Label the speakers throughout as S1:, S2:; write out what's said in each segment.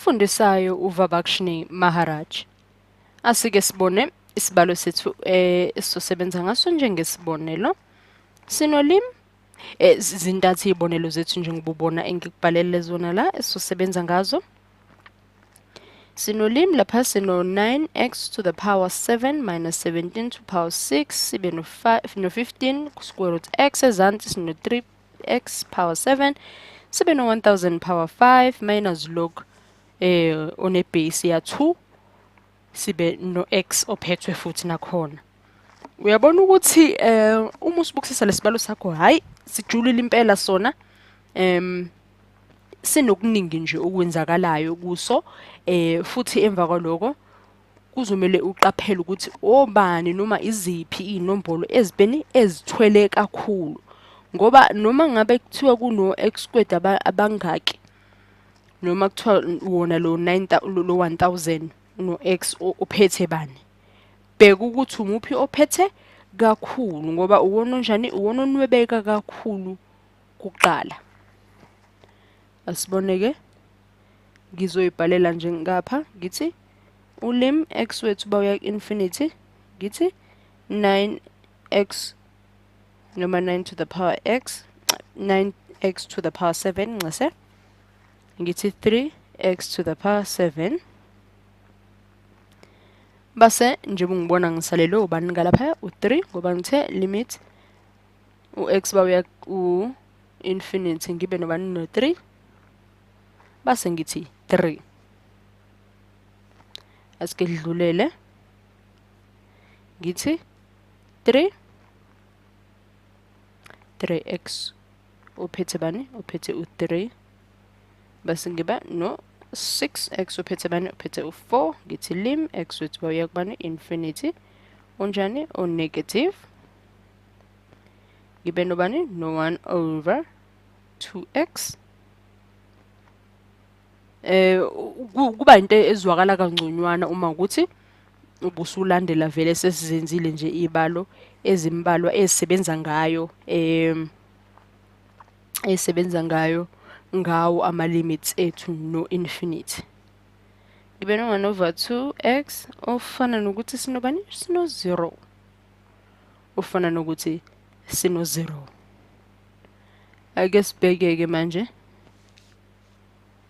S1: Ofundisayo uVabakshni Maharaj. Asike sibone isibalo sethu esizosebenza ngaso njengesibonelo. Sinolim zintathu izibonelo zethu njengoba ubona engikubhalele zona la esizosebenza ngazo. Sinolim lapha sino 9x to the power 7 minus 17 to power 6 sibe no 5 no 15 square root x ezansi sino 3x power 7 sibe no 1000 power 5 minus log one base ya 2 sibe no x ophethwe futhi nakhona. Uyabona ukuthi uma usibukisisa lesibalo sakho, hayi sijulile impela sona, sinokuningi nje okwenzakalayo kuso, futhi emva kwaloko kuzomele uqaphele ukuthi obani noma iziphi iy'nombolo ezibeni ezithwele kakhulu, ngoba noma ngabe kuthiwa kuno x squared abangaki, noma kuthiwa wona lo 9 lo 1000 no x uphethe bani, bheka ukuthi umuphi ophethe kakhulu, ngoba uwona onjani, uwona onwebeka kakhulu kuqala. Asibone-ke, ngizoyibhalela nje ngapha ngithi ulim x wethu bawuya ku-infinity, ngithi 9x noma 9 to the power x, 9x to the power 7 ncese ngithi 3x to the power 7. Base njengoba ngibona ngisalelwe ubani ngalapha u3, ngoba ngithe limit u-x bawuya ku-infinity ngibe nobani no-3, base ngithi 3. Asike sidlulele ngithi 3 3x uphethe bani, uphethe u3, base ngiba no 6x uphethe bani, uphethe u4, ngithi lim x wethu bawuya kubani, infinity, unjani, u-negative, ngibe nobani, no 1 over 2x. Kuba into ezwakala kangconywana uma ukuthi ubusulandela vele sesizenzile nje izibalo ezimbalwa ezisebenza ngayo, esebenza ngayo ngawo ama limits ethu no infinity. Ngibe no 1 over 2x ofana nokuthi sinobani, sino 0, ofana nokuthi sino 0. Ake sibheke-ke manje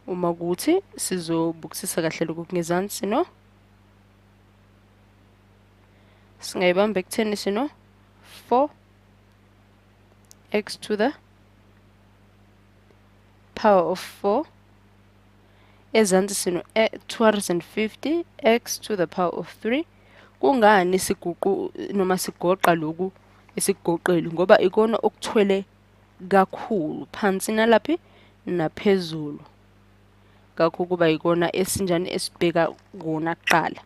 S1: uma kuthi sizobukisisa kahle lokhu kungezansi, sino singayibamba ekutheni sino 4x to the power of 4, ezansi sino 250 x to the power of 3. Kungani siguqu noma sigoqa lokhu esikugoqile? Ngoba ikona okuthwele kakhulu phansi nalaphi naphezulu, ngakho kuba ikona esinjani esibheka kona kuqala.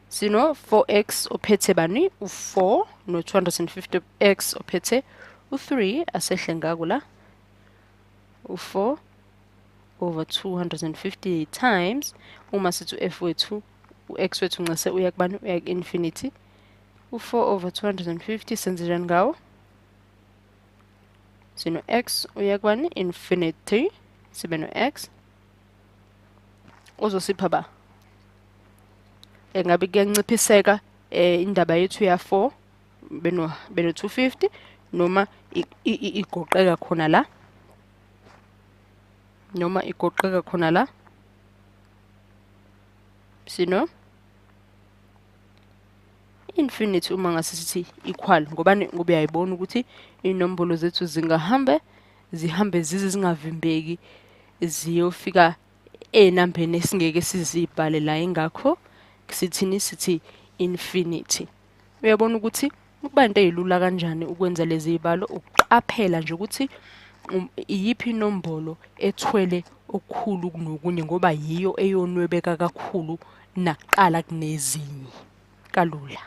S1: Sino 4x ophethe bani, u4, no 250x ophethe u3, asehle ngako la u4 over 250 times uma sithi u-f wethu u-x wethu ncese uya kubani, uya ku-infinity, u4 over 250 senze njani ngawo? Sino x uya kubani, infinity, sibe no x uzosipha ba engabe kuyanciphiseka indaba yethu ya 4 beno 250, noma igoqeka khona la, noma igoqeka khona la, sino infinity uma ngase sithi equal, ngobani? Ngoba uyayibona ukuthi inombolo zethu zingahambe zihambe zize zingavimbeki ziyofika enambeni esingeke sizibhale la, ingakho sithini, sithi infinity. Uyabona ukuthi kuba into eyilula kanjani ukwenza lezi zibalo, ukuqaphela nje ukuthi iyiphi inombolo ethwele okukhulu kunokunye, ngoba yiyo eyonwebeka kakhulu nakuqala kunezinye kalula.